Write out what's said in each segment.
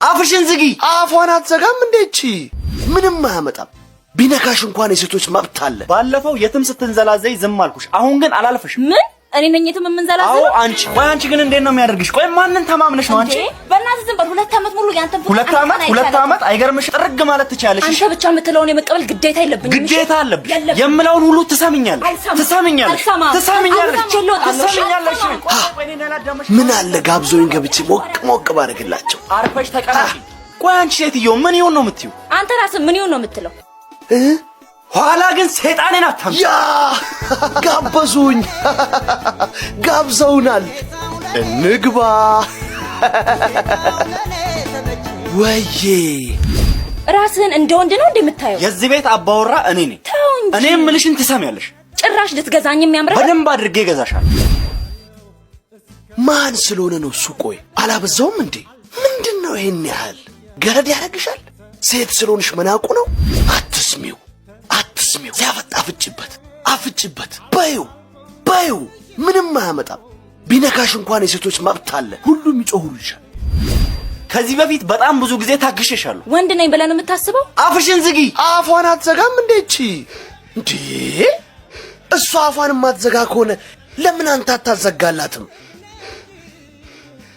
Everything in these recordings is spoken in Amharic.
አፍሽን ዝጊ። አፏን አትዘጋም እንዴ? እቺ ምንም አያመጣም። ቢነካሽ እንኳን የሴቶች መብት አለ። ባለፈው የትም ስትንዘላዘይ ዝም አልኩሽ። አሁን ግን አላልፍሽም። ምን? እኔ ነኝ የትም አዎ የምንዘላዘለው? አንቺ። ቆይ አንቺ ግን እንዴት ነው የሚያደርግሽ? ቆይ ማንን ተማምነሽ ነው አንቺ? እንዴ? በእናትህ ዝም በል። 2 ዓመት ሙሉ ያንተን ፍቅር ሁለት አንድ ዓመት ቀን ሁለት አይቻለሁ። ዓመት አይገርምሽ? ጥርግ ማለት ትችያለሽ። አንተ ብቻ የምትለውን የመቀበል ግዴታ የለብኝም። እሺ? ግዴታ አለብሽ። የለብኝም። የምለውን ሁሉ ትሰሚኛለሽ። አልሰማም። ትሰሚኛለሽ። አልሰማም። ትሰሚኛለሽ። አልሰማም። ትሰሚኛለሽ። አልሰማም። ቆይ እኔን ያላዳመጥሽ ምን አለ ጋብዞኝ ገብቼ ሞቅ ሞቅ ባደርግላቸው። አርፈሽ ተቀመጪ። ቆይ አንቺ ሴትዮ ምን ይሁን ነው የምትይው? አንተ ራስህ ምን ይሁን ነው የምትለው? ኋላ ግን ሰይጣኔን አታምጪ። Yeah፣ ጋበዙኝ፣ ጋብዘውናል። እንግባ። ወዬ። ራስህን እንደ ወንድ ነው እንደ የምታየው? የዚህ ቤት አባወራ እኔ ነኝ። ተው እንጂ። እኔ የምልሽን ትሰሚያለሽ። ጭራሽ ልትገዛኝ የሚያምርህ? በደንብ አድርጌ እገዛሻለሁ። ማን ስለሆነ ነው እሱ? ቆይ አላበዛውም እንዴ? ምንድን ነው ይሄን ያህል ገረድ ያደርግሻል? ሴት ስለሆንሽ መናቁ ነው? አትስሚው፣ አትስሚው። ሲያፈጥ አፍጭበት፣ አፍጭበት። በዩ በዩ፣ ምንም አያመጣም። ቢነካሽ እንኳን የሴቶች መብት አለ። ሁሉም ይጮሁልሻል። ከዚህ በፊት በጣም ብዙ ጊዜ ታግሼሻለሁ። ወንድ ነኝ ብለህ ነው የምታስበው? አፍሽን ዝጊ። አፏን አትዘጋም እንዴ እቺ? እንዴ፣ እሷ አፏን የማትዘጋ ከሆነ ለምን አንተ አታዘጋላትም?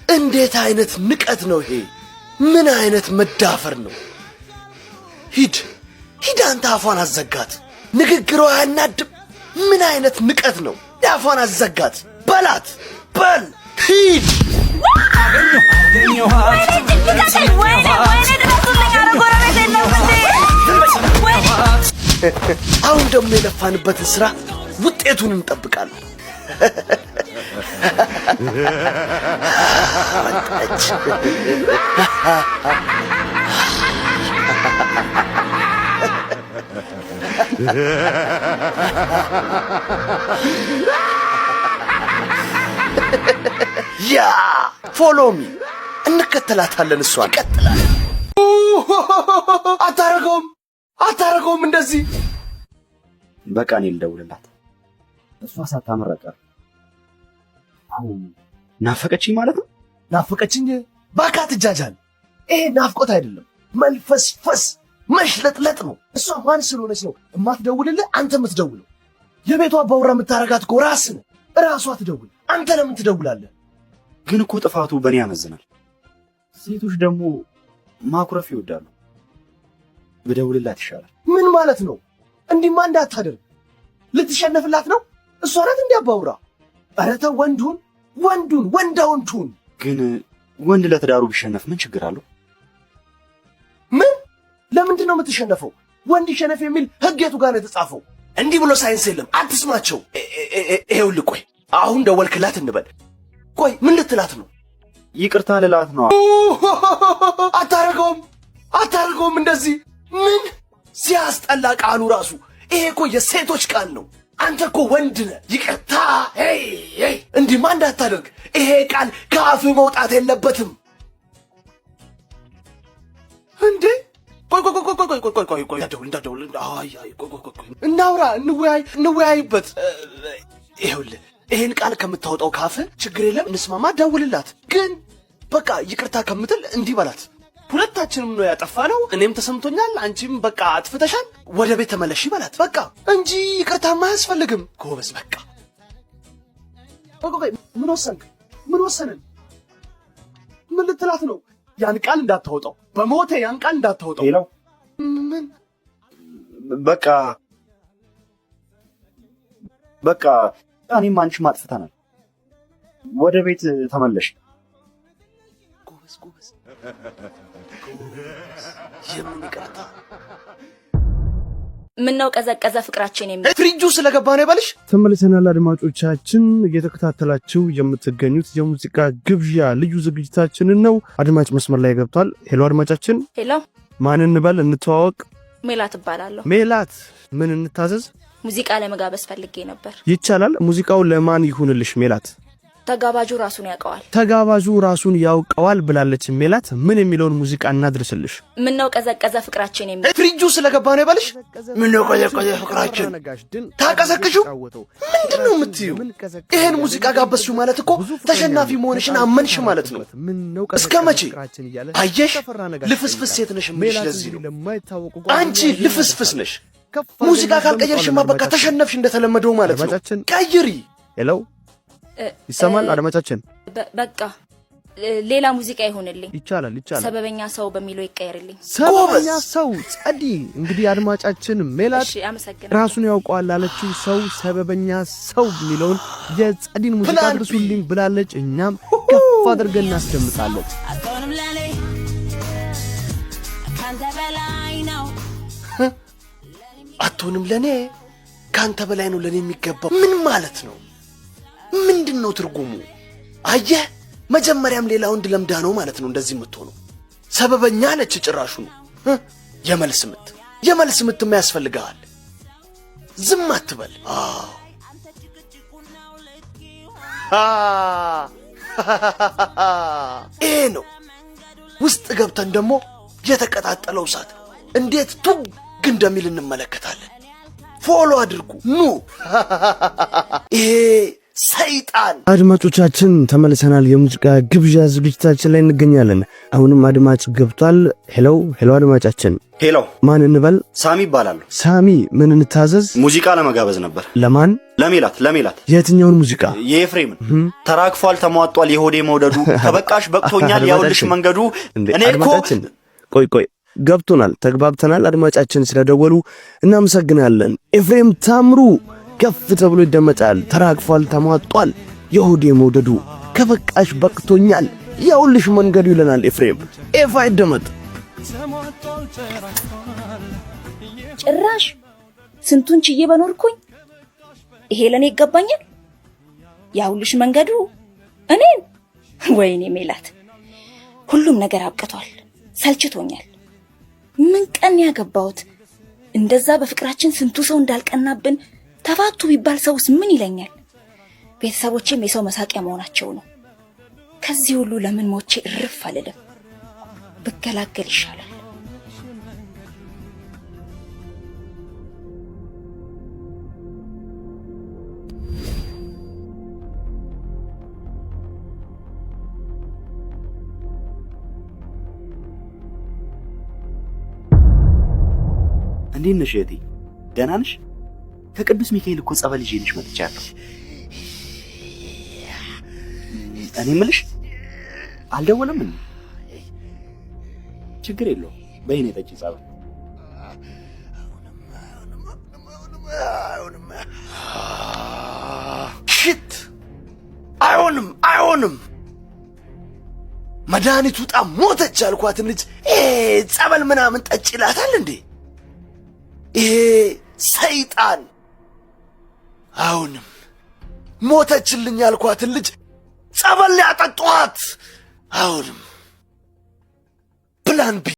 እንዴት አይነት ንቀት ነው ይሄ? ምን አይነት መዳፈር ነው? ሂድ ሂድ፣ አንተ አፏን አዘጋት። ንግግሯ አያናድም? ምን አይነት ንቀት ነው? አፏን አዘጋት በላት፣ በል ሂድ። ወይኔ ወይኔ፣ ድረሱልኝ! ኧረ ጎረቤት የለም እንዴ? ወይኔ! አሁን ደግሞ የለፋንበትን ስራ ውጤቱን እንጠብቃለን። መጣች። Yeah, follow me፣ እንከተላታለን። እሷን ይቀጥላል። አታረገውም፣ አታረገውም እንደዚህ። በቃ እኔ ልደውልላት። እሷ ሳታምር ቀር ናፈቀችኝ ማለት ነው። ናፈቀችኝ። ባካ ትጃጃል። ይሄ ናፍቆት አይደለም፣ መልፈስፈስ መሽለጥለጥ ነው። እሷ ማን ስለሆነች ነው የማትደውልልህ? አንተ የምትደውለው? የቤቷ አባወራ የምታረጋት እኮ ራስህ ነህ። እራሷ ትደውል፣ አንተ ለምን ትደውላለህ? ግን እኮ ጥፋቱ በእኔ ያመዝናል። ሴቶች ደግሞ ማኩረፍ ይወዳሉ። ብደውልላት ይሻላል። ምን ማለት ነው? እንዲህማ እንዳታደርግ። ልትሸነፍላት ነው? እሷ ናት እንዲህ አባውራ። ኧረ ተው፣ ወንዱን ወንዱን ወንዳ ወንዱን። ግን ወንድ ለትዳሩ ቢሸነፍ ምን ችግር አለው? ምን? ለምንድን ነው የምትሸነፈው? ወንድ ይሸነፍ የሚል ህግ የቱ ጋር ነው የተጻፈው? እንዲህ ብሎ ሳይንስ የለም። አትስማቸው። ይኸውልህ፣ ቆይ አሁን ደወልክላት እንበል። ቆይ ምን ልትላት ነው? ይቅርታ ልላት ነው። አታረገውም፣ አታረገውም እንደዚህ። ምን ሲያስጠላ ቃሉ ራሱ። ይሄ እኮ የሴቶች ቃል ነው። አንተ እኮ ወንድ ነህ። ይቅርታ hey hey፣ እንዲህማ እንዳታደርግ። ይሄ ቃል ከአፍህ መውጣት የለበትም። እንዴ፣ ቆይ ቆይ ቆይ ቆይ ቆይ ቆይ ቆይ ቆይ፣ እንዳትደውል፣ እንዳትደውል። አይ አይ፣ ቆይ ቆይ ቆይ ቆይ፣ እናውራ፣ እንወያይ፣ እንወያይበት። ይኸውልህ፣ ይሄን ቃል ከምታወጣው ካፍህ ችግር የለም እንስማማ፣ ደውልላት። ግን በቃ ይቅርታ ከምትል እንዲህ በላት። ሁለታችንም ነው ያጠፋነው። እኔም ተሰምቶኛል፣ አንቺም በቃ አጥፍተሻል። ወደ ቤት ተመለሺ በላት በቃ እንጂ ይቅርታማ አያስፈልግም። ጎበዝ በቃ። ቆይ ቆይ፣ ምን ወሰንክ? ምን ወሰንን? ምን ልትላት ነው? ያን ቃል እንዳታወጣው፣ በሞቴ ያን ቃል እንዳታወጣው። Hello። ምን? በቃ በቃ፣ እኔም አንቺም አጥፍተናል። ወደ ቤት ተመለሽ። ጎበዝ ጎበዝ ጎበዝ። የምን ይቅርታ? ምነው ቀዘቀዘ ፍቅራችን የሚል ፍሪጁ ስለገባ ነው ይበልሽ። ተመልሰናል አድማጮቻችን፣ እየተከታተላችሁ የምትገኙት የሙዚቃ ግብዣ ልዩ ዝግጅታችንን ነው። አድማጭ መስመር ላይ ገብቷል። Hello አድማጫችን። Hello። ማን እንበል? እንተዋወቅ። ሜላት እባላለሁ። ሜላት፣ ምን እንታዘዝ? ሙዚቃ ለመጋበዝ ፈልጌ ነበር። ይቻላል። ሙዚቃው ለማን ይሁንልሽ ሜላት? ተጋባዡ ራሱን ያውቀዋል። ተጋባዡ ራሱን ያውቀዋል ብላለች ሜላት። ምን የሚለውን ሙዚቃ እናድርስልሽ? ምነው ቀዘቀዘ ፍቅራችን የሚል ፍሪጁ ስለገባ ነው ይበልሽ። ምነው ቀዘቀዘ ፍቅራችን? ታቀዘቅዡ ምንድን ነው የምትዩ? ይሄን ሙዚቃ ጋበዝሽው ማለት እኮ ተሸናፊ መሆንሽን አመንሽ ማለት ነው። እስከ መቼ አየሽ? ልፍስፍስ ሴት ነሽ የምልሽ ለዚህ ነው። አንቺ ልፍስፍስ ነሽ። ሙዚቃ ካልቀየርሽማ በቃ ተሸነፍሽ እንደተለመደው ማለት ነው። ቀይሪ። Hello፣ ይሰማል አድማጫችን? በቃ ሌላ ሙዚቃ ይሁንልኝ። ይቻላል ይቻላል። ሰበበኛ ሰው በሚለው ይቀየርልኝ። ሰበበኛ ሰው ጸዲ። እንግዲህ አድማጫችን ሜላት እሺ፣ አመሰግናለሁ። ራሱን ያውቀዋል ላለችው ሰው ሰበበኛ ሰው የሚለውን የጸዲን ሙዚቃ ፕላን B። አድርሱልኝ ብላለች። እኛም ከፍ አድርገን እናስደምጣለን። አትሆንም ለኔ ካንተ በላይ ነው። አትሆንም ለኔ ካንተ በላይ ነው ለኔ የሚገባው ምን ማለት ነው? ምንድን ነው ትርጉሙ? አየህ፣ መጀመሪያም ሌላ ወንድ ለምዳ ነው ማለት ነው እንደዚህ የምትሆነው። ሰበበኛ አለች ጭራሹ ነው። የመልስ ምት የመልስ ምትማ ያስፈልግሃል። ዝም አትበል። አዎ ይሄ ነው። ውስጥ ገብተን ደግሞ የተቀጣጠለው እሳት እንዴት ቱግ እንደሚል እንመለከታለን። Follow አድርጉ ኑ። ይሄ ሰይጣን አድማጮቻችን ተመልሰናል። የሙዚቃ ግብዣ ዝግጅታችን ላይ እንገኛለን። አሁንም አድማጭ ገብቷል። Hello hello፣ አድማጫችን Hello፣ ማን እንበል? ሳሚ ይባላሉ። ሳሚ፣ ምን እንታዘዝ? ሙዚቃ ለመጋበዝ ነበር። ለማን? ለሜላት ለሜላት። የትኛውን ሙዚቃ? የኤፍሬምን ተራግፏል፣ ተሟጧል፣ የሆዴ መውደዱ ከበቃሽ በቅቶኛል፣ ያውልሽ መንገዱ። እንዴ እኔ እኮ አድማጫችን፣ ቆይ ቆይ፣ ገብቶናል፣ ተግባብተናል። አድማጫችን ስለደወሉ እናመሰግናለን። ኤፍሬም ታምሩ ከፍ ተብሎ ይደመጣል። ተራግፏል፣ ተሟጧል፣ የሆዴ መውደዱ ከበቃሽ በቅቶኛል፣ ያውልሽ መንገዱ ይለናል ኤፍሬም። ኤፋ ይደመጥ። ጭራሽ ስንቱን ችዬ በኖርኩኝ ይሄ ለእኔ ይገባኛል? ያውልሽ መንገዱ እኔን። ወይኔ ሜላት፣ ሁሉም ነገር አብቅቷል። ሰልችቶኛል። ምን ቀን ያገባሁት እንደዛ በፍቅራችን ስንቱ ሰው እንዳልቀናብን ተፋቱ ቢባል ሰውስ ምን ይለኛል? ቤተሰቦቼም የሰው መሳቂያ መሆናቸው ነው። ከዚህ ሁሉ ለምን ሞቼ እርፍ አልልም? ብገላገል ይሻላል። እንዴት ነሽ እህቴ? ደህና ነሽ? ከቅዱስ ሚካኤል እኮ ጸበል ይዤልሽ መጥቻለሁ። እኔ የምልሽ አልደወለም እንዴ? ችግር የለውም በይ እኔ ጠጪ ጸበል። Shit! አይሆንም፣ አይሆንም። መድኃኒቱ ጣም ሞተች ያልኳትን ልጅ ጸበል ምናምን ጠጭ ይላታል እንዴ? ይሄ ሰይጣን። አሁንም ሞተችልኝ ያልኳትን ልጅ ጸበል ሊያጠጧት። አሁንም plan B።